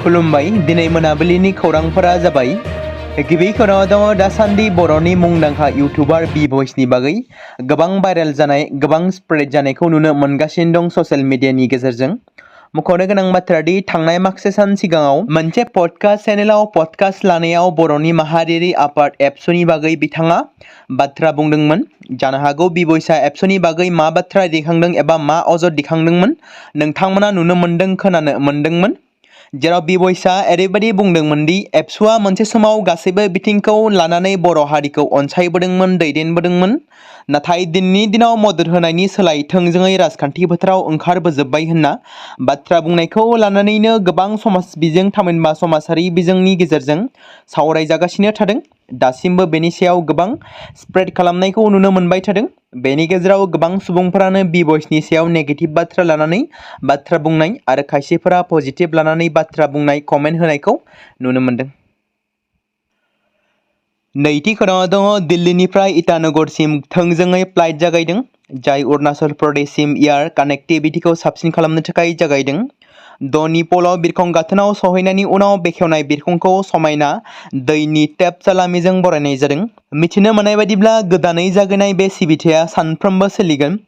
खुलुमबाय दिनै मोनाबिलिनि खौरांफोरा जाबाय गिबि खौराङाव दङ दासान्दि बर'नि मुंदांखा इउटुबार बि-भइसनि बागै गोबां भाइरेल जानाय गोबां स्प्रेड जानायखौ नुनो मोनगासिनो दं ससियेल मिडियानि गेजेरजों। मख'नो गोनां बाथ्रा दि थांनाय माखासे सान सिगाङाव मोनसे पडकास्ट चेनेलाव पडकास्ट लानायाव बर'नि माहारियारि आफाद एबसुनि बागै बिथाङा बाथ्रा बुंदोंमोन। जानो हागौ बि-भइसआ एबसुनि बागै मा बाथ्रा दिखांदों एबा मा अजद दिखांदोंमोन नोंथांमोना नुनो मोनदों खोनानो मोनदोंमोन। जेराव बि-भइसआ ओरैबायदि बुंदोंमोन दि एबसुआ मोनसे समाव गासैबो बिथिंखौ लानानै बर' हारिखौ अनसायबोदोंमोन दैदेनबोदोंमोन, नाथाय दिनैनि दिनाव मदद होनायनि सोलाय थोंजोङै राजखान्थि फोथाराव ओंखारबोजोब्बाय होनना बाथ्रा बुंनायखौ लानानैनो गोबां समाज बिजों थामहिनबा समाजारि बिजोंनि गेजेरजों सावरायजागासिनो थादों। दासिमबो बेनि सायाव गोबां स्प्रेड खालामनायखौ नुनो मोनबाय थादों। बेनि गेजेराव गोबां सुबुंफोरानो बि-भइसनि सायाव नेगेटिभ बाथ्रा लानानै बाथ्रा बुंनाय आरो खायसेफोरा पजिटिभ लानानै बाथ्रा बुंनाय कमेन्ट होनायखौ नुनो मोनदों। नैथि खौराङाव दङ दिल्लीनिफ्राय इटानगरसिम थोंजोङै फ्लाइट जागायदों, जाय अरुणाचल प्रदेशसिम एयार कानेक्टिभिटिखौ साबसिन खालामनो थाखाय जागायदों। दनिपलाव बिरखं गाथोनाव सहैनायनि उनाव बेखेवनाय बिरखंखौ समायना दैनि टेप सालामिजों बरायनाय जादों। मिथिनो मोननाय बायदिब्ला गोदानै जागायनाय बे सिबिथाया सानफ्रोमबो सोलिगोन।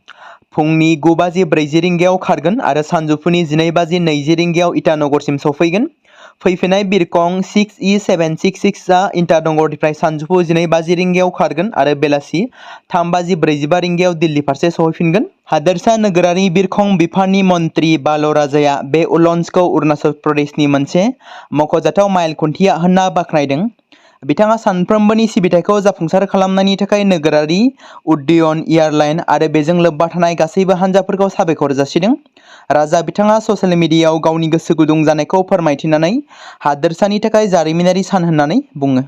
फुंनि 9:40 रिंगायाव खारगोन आरो सानजौफुनि 12:20 रिंगायाव इटानगरसिम सफैगोन। फैफिनाय बिरखं 6E766 आ इटानगरनिफ्राय सानजौफु 12:50 रिंगायाव खारगोन आरो बेलासि 3:45 रिंगायाव दिल्ली फारसे सहैफिनगोन। हादोरसा नोगोरारि बिरखं बिफाननि मन्थ्रि बाल' राजाया बे लन्चखौ अरुणाचल प्रदेशनि मोनसे मख'जाथाव माइल खुन्थिया होनना बाख्नायदों। बिथाङा सानफ्रोमबोनि सिबिथायखौ जाफुंसार खालामनायनि थाखाय नोगोरारि उड्डयन एयारलाइन आरो बेजों लोब्बा थानाय गासैबो हान्जाफोरखौ साबायखर जासिदों। राजा बिथाङा ससियेल मिडियायाव गावनि गोसो गुदुं जानायखौ फोरमायथिनानै हादोरसानि थाखाय जारिमिनारि सान होननानै बुङो।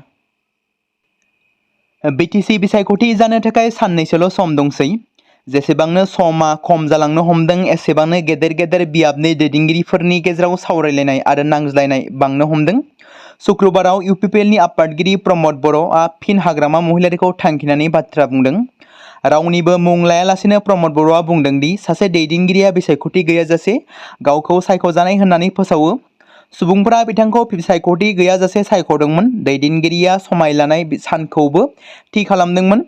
बिटिसि बिसायख'थि जानो थाखाय साननैसोल' सम दंसै। जेसेबांनो समा खम जालांनो हमदों एसेबांनो गेदेर गेदेर बियाबनि दैदेनगिरिफोरनि गेजेराव सावरायलायनाय आरो नांज्लायनाय बांनो हमदों। शुक्रबाराव इउपिपिएलनि आफादगिरि प्रमद बर'आ फिन हाग्रामा महिलारिखौ थांखिनानै बाथ्रा बुंदों। रावनिबो मुं लायालासेनो प्रमद बर'आ बुंदों दि सासे दैदेनगिरिया बिसायख'थि गैयाजासे गावखौ सायख'जानाय होननानै फोसावो। सुबुंफोरा बिथांखौ बिसायख'थि गैयाजासे सायख'दोंमोन। दैदेनगिरिया समाय लानाय सानखौबो थि खालामदोंमोन।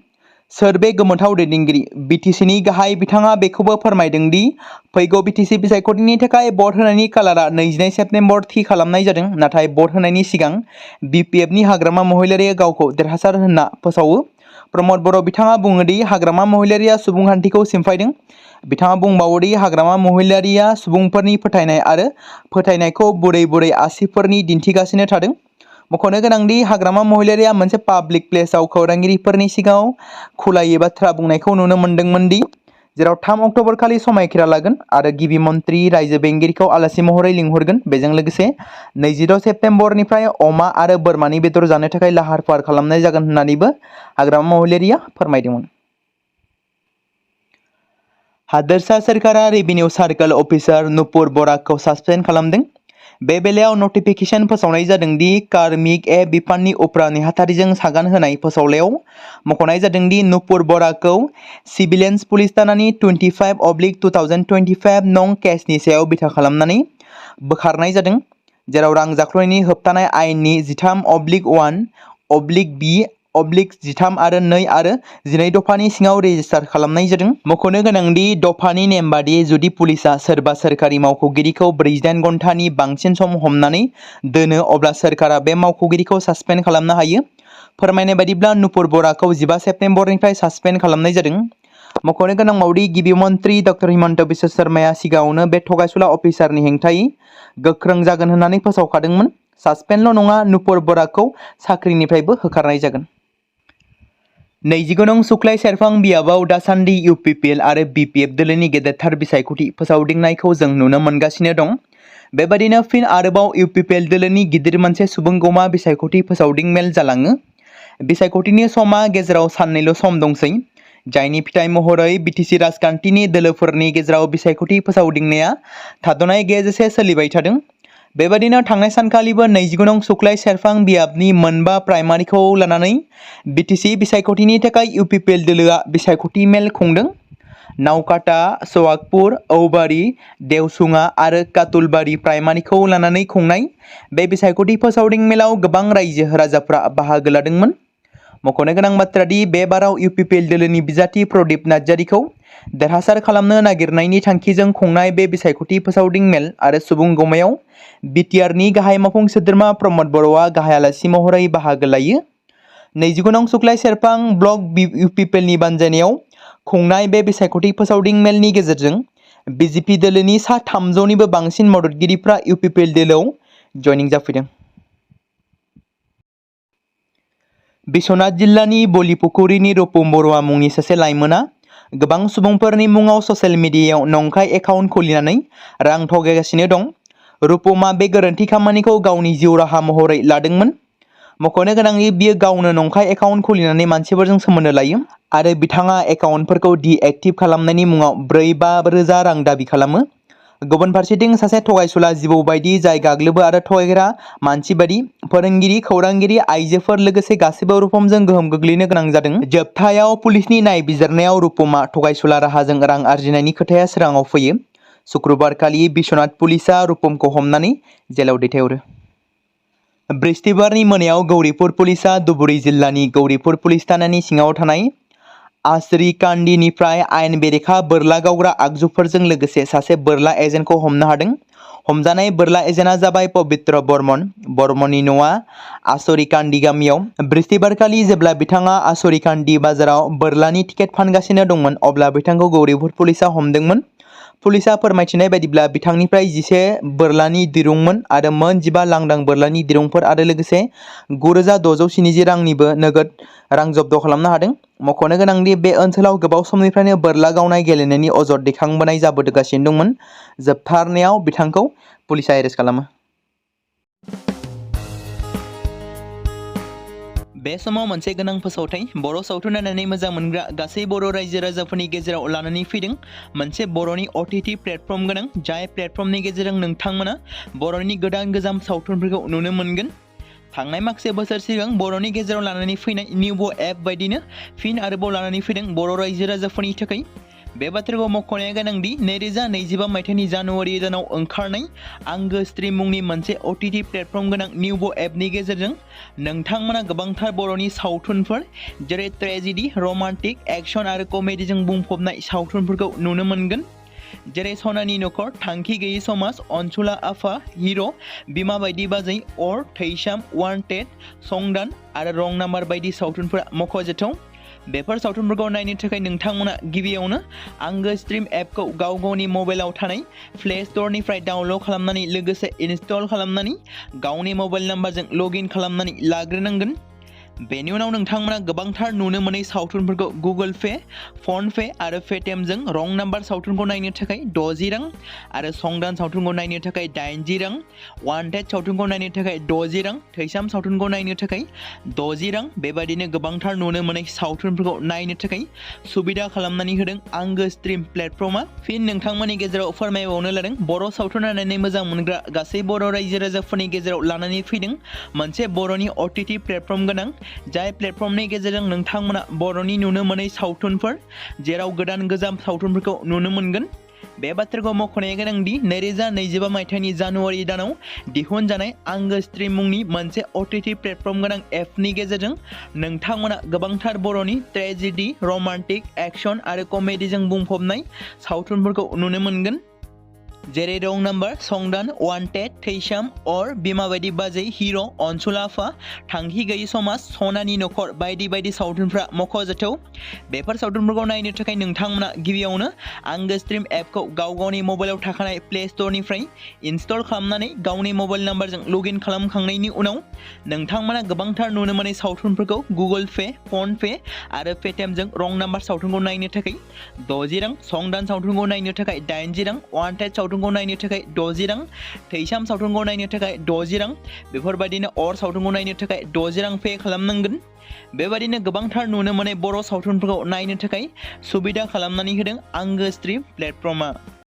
सोर बे गोमोथाव दैदेनगिरि? बिटिसिनि गाहाय बिथाङा बेखौबो फोरमायदों दि फैगौ बिटिसि बिसायख'थिनि थाखाय भट होनायनि खालारा 22 सेप्तेम्बर थि खालामनाय जादों, नाथाय भट होनायनि सिगां बिपिएफनि हाग्रामा महिलारिया गावखौ देरहासार होनना फोसावो। प्रमद बर' बिथाङा बुङो दि हाग्रामा महिलारिया सुबुंखान्थिखौ सिमफायदों। बिथाङा बुंबावो दि हाग्रामा महिलारिया सुबुंफोरनि फोथायनाय आरो फोथायनायखौ बुरै बुरै आसिफोरनि दिन्थिगासिनो थादों। मख'नो गोनांदि हाग्रामा महिलारिया मोनसे पाब्लिक प्लेसआव खौरांगिरिफोरनि सिगाङाव खुलायै बाथ्रा बुंनायखौ नुनो मोनदोंमोन दि जेराव 3 अक्ट'बर खालि समायखिरा लागोन आरो गिबि मन्थ्रि रायजो बेंगिरिखौ आलासि महरै लिंहरगोन। बेजों लोगोसे 26 सेप्तेम्बरनिफ्राय अमा आरो बोरमानि बेदर जानो थाखाय लाहार फाहार खालामनाय जागोन होननानैबो हाग्रामा महिलारिया फोरमायदोंमोन। हादोरसा सोरखारा रेभिनिउ सार्कल अफिसार नुपुर बराकखौ सासपेन्ड खालामदों। बे बेलायाव नटिफिकेशन फोसावनाय जादों दि कार्मिक बिफाननि उफ्रा नेहाथारिजों सागान होनाय फोसावलायाव मख'नाय जादों दि नुपुर बराकखौ सिभिलियन्स पुलिस थानानि 25/2025 नं केसनि सायाव बिथा खालामनानै बोखारनाय जादों, जेराव रां जाख्ल'नायनि होबथानाय आयेननि 13/B/13 आरो 2 आरो 12 दफानि सिङाव रेजिस्टार खालामनाय जादों। मख'नो गोनांदि दफानि नेम बादियै जुदि पुलिसआ सोरबा सोरखारि मावख'गिरिखौ 48 घन्टानि बांसिन सम हमनानै दोनो अब्ला सोरखारा बे मावख'गिरिखौ सासपेन्ड खालामनो हायो। फोरमायनाय बायदिब्ला नुपुर बराकखौ 15 सेप्तेम्बरनिफ्राय सासपेन्ड खालामनाय जादों। मख'नो गोनांबावदि गिबि मन्थ्रि डक्टर हिमन्त बिश्व शर्माया सिगाङावनो बे थगायसुला अफिसारनि हेंथायै गोख्रों जागोन होननानै फोसावखादोंमोन। सासपेन्डल' नङा, नुपुर बराकखौ साख्रिनिफ्रायबो होखारनाय जागोन। 29 नं सुक्लाय सेरफां बियाबाव दासान्दि इउपिपिएल आरो बिपिएफ दोलोनि गेदेरथार बिसायख'थि फोसावदिंनायखौ जों नुनो मोनगासिनो दं। बेबादिनो फिन आरोबाव इउपिपिएल दोलोनि गिदिर मोनसे सुबुंगौमा बिसायख'थि फोसावदिं मेल जालाङो। बिसायख'थिनि समा गेजेराव साननैल' सम दंसै, जायनि फिथाइ महरै बिटिसि राजखान्थिनि दोलोफोरनि गेजेराव बिसायख'थि फोसावदिंनाया थाद'नाय गैयाजासे सोलिबाय थादों। बेबादिनो थांनाय सानखालिबो 29 नं सुक्लाय सेरफां बियाबनि मोनबा प्राइमारिखौ लानानै बिटिसि बिसायख'थिनि थाखाय इउपिपिएल दोलोआ बिसायख'थि मेल खुंदों। नावकाटा, सवाकपुर, औबारि, देवसुङा आरो कातुलबारि प्राइमारिखौ लानानै खुंनाय बे बिसायख'थि फोसावदिं मेलाव गोबां रायजो राजाफ्रा बाहागो लादोंमोन। मख'नो गोनां बाथ्रा दि बे बाराव इउपिपिएल दोलोनि बिजाथि प्रदीप नार्जारीखौ देरहासार खालामनो नागिरनायनि थांखिजों खुंनाय बे बिसायख'थि फोसावदिं मेल आरो सुबुं गौमायाव बिटिआरनि गाहाय मावफुं सोद्रोमा प्रमद बर'आ गाहाय आलासि महरै बाहागो लायो। 29 नं सुक्लाय सेरफां ब्लक इउपिपिएलनि बानजायनायाव खुंनाय बे बिसायख'थि फोसावदिं मेलनि गेजेरजों बिजेपि दोलोनि सा 300निबो बांसिन मददगिरिफ्रा इउपिपिएल दोलोआव जयनिं जाफैदों। बिश्वनाथ जिल्लानि बलिपुखुरिनि रुपुम बर'आ मुंनि सासे लाइमोना गोबां सुबुंफोरनि मुङाव ससियेल मिडियायाव नंखाय एकाउन्ट खुलिनानै रां थगायगासिनो दं। रुपुमा बे गोरोन्थि खामानिखौ गावनि जिउ राहा महरै लादोंमोन। मख'नो गोनांदि बियो गावनो नंखाय एकाउन्ट खुलिनानै मानसिफोरजों सोमोन्दो लायो आरो बिथाङा एकाउन्टफोरखौ डिएक्टिभ खालामनायनि मुङाव 4-5 रोजा रां दाबि खालामो। गुबुन फारसेथिं सासे थगायसुला जिबौ बायदि जाय गाग्लोबो आरो थगायग्रा मानसि बायदि फोरोंगिरि, खौरांगिरि, आइजोफोर लोगोसे गासैबो रुपमजों गोहोम गोग्लैनो गोनां जादों। जोबथायाव पुलिसनि नायबिजिरनायाव रुपमा थगायसुला राहाजों रां आरजिनायनि खोथाया सोराङाव फैयो। शुक्रबारखालि बिश्वनाथ पुलिसआ रुपमखौ हमनानै जेलाव दैथायहरो। बृहस्पतिबारनि मोनायाव गौरीपुर पुलिसआ धुबुरी जिल्लानि गौरीपुर पुलिस थानानि सिङाव थानाय आसरिकान्डीनिफ्राय आयेन बेरेखा बोरला गावग्रा आगजुफोरजों लोगोसे सासे बोरला एजेन्टखौ हमनो हादों। हमजानाय बोरला एजेन्टआ जाबाय पवित्र बर्मन। बर्मननि न'आ आसरिकान्डी गामियाव। बृहस्पतिबारखालि जेब्ला बिथाङा आसरिकान्डी बाजाराव बोरलानि टिकेट फानगासिनो दंमोन अब्ला बिथांखौ गौरीपुर पुलिसआ हमदोंमोन। पुलिसआ फोरमायथिनाय बायदिब्ला बिथांनिफ्राय 11 बोरलानि दिरुंमोन आरो मोन 15 लांदां बोरलानि दिरुंफोर आरो लोगोसे 9,670 रांनिबो नोगोद रां जब्द खालामनो हादों। मख'नो गोनांदि बे ओनसोलाव गोबाव समनिफ्रायनो बोरला गावनाय गेलेनायनि अजद दैखांबोनाय जाबोगासिनो दंमोन। जोबथारनायाव बिथांखौ पुलिसआ एरेस्ट खालामो। बे समाव मोनसे गोनां फोसावथाय बर' सावथुन नायनानै मोजां मोनग्रा गासै बर' रायजो राजाफोरनि गेजेराव लानानै फैदों मोनसे बर'नि OTT प्लेटफर्म गोनां जाय प्लेटफर्मनि गेजेरजों नोंथांमोना बर'नि गोदान गोजाम सावथुनफोरखौ नुनो मोनगोन। थांनाय माखासे बोसोर सिगां बर'नि गेजेराव लानानै फैनाय निउबो एप बायदिनो फिन आरोबाव लानानै फैदों बर' रायजो राजाफोरनि थाखाय। बे बाथ्राखौ मख'नाया गोनांदि 2025 मायथाइनि जानुवारि दानाव ओंखारनाय आंगो स्ट्रीम मुंनि मोनसे OTT प्लेटफर्म गोनां निउबो एपनि गेजेरजों नोंथांमोना गोबांथार बर'नि सावथुनफोर जेरै ट्रेजेडी, रमान्टिक, एक्शन आरो कमेडीजों बुंफबनाय सावथुनफोरखौ नुनो मोनगोन। जेरै सनानि नखर, थांखि गैयै समाज, अनसुला आफा, हिर', बिमा बायदि बाजै, अर, थैसाम, वान्टेड, संदान आरो रं नाम्बार बायदि सावथुनफोरा मख'जाथाव। बेफोर सावथुनफोरखौ नायनो थाखाय नोंथांमोना गिबियावनो आंगो स्ट्रीम एपखौ गावनि मबाइलाव थानाय प्ले स्ट'रनिफ्राय डाउनल'ड खालामनानै लोगोसे इनस्टल खालामनानै गावनि मबाइल नाम्बारजों लगइन खालामनानै लाग्रोनांगोन। बेनि उनाव नोंथांमोना गोबांथार नुनो मोनै सावथुनफोरखौ गुगोल पे, फन पे आरो पेटिएमजों रं नाम्बार सावथुनखौ नायनो थाखाय 60 रां आरो संदान सावथुनखौ नायनो थाखाय 80 रां, वान्टेड सावथुनखौ नायनो थाखाय 60 रां, थैसाम सावथुनखौ नायनो थाखाय 60 रां बेबायदिनो गोबांथार नुनो मोनै सावथुनफोरखौ नायनो थाखाय सुबिदा खालामनानै होदों आंगो स्ट्रीम प्लेटफर्मआ। फिन नोंथांमोननि गेजेराव फोरमायबावनो लादों बर' सावथुन नायनानै मोजां मोनग्रा गासै बर' रायजो राजाफोरनि गेजेराव लानानै फैदों मोनसे बर'नि OTT प्लेटफर्म गोनां जाय प्लेटफर्मनि गेजेरजों नोंथांमोना बर'नि नुनो मोनै सावथुनफोर जेराव गोदान गोजाम सावथुनफोरखौ नुनो मोनगोन। बे बाथ्राखौ मख'नाया गोनांदि 2025 मायथाइनि जानुवारि दानाव दिहुनजानाय आंगो स्ट्रीम मुंनि मोनसे OTT प्लेटफर्म गोनां एपनि गेजेरजों नोंथांमोना गोबांथार बर'नि ट्रेजेडी, रमान्टिक, एक्शन आरो कमेडीजों बुंफबनाय सावथुनफोरखौ नुनो मोनगोन। जेरै रं नाम्बार, संदान, वान्टेड, थैसाम, अर, बिमा बायदि बाजै, हिर', अनसुला आफा, थांखि गैयै समाज, सनानि नखर बायदि बायदि सावथुनफ्रा मख'जाथाव। बेफोर सावथुनफोरखौ नायनो थाखाय नोंथांमोना गिबियावनो आंगो स्ट्रीम एपखौ गावनि मबाइलाव थाखानाय प्ले स्ट'रनिफ्राय इनस्टल खालामनानै गावनि मबाइल नाम्बारजों लगइन खालामखांनायनि उनाव नोंथांमोना गोबांथार नुनो मोनै सावथुनफोरखौ गुगोल पे, फन पे आरो पेटिएमजों रं नाम्बार सावथुनखौ नायनो थाखाय 60 रां, संदान सावथुनखौ नायनो थाखाय 80 रां, वान्टेड सावथुनखौ नायनो थाखाय 60 रां, थैसाम सावथुनखौ नायनो थाखाय 60 रां बेफोरबायदिनो अर सावथुनखौ नायनो थाखाय 60 रां पे खालामनांगोन। बेबायदिनो गोबांथार नुनो मोनै बर' सावथुनफोरखौ नायनो थाखाय सुबिदा खालामनानै होदों आंगो स्ट्रीम प्लेटफर्मआ।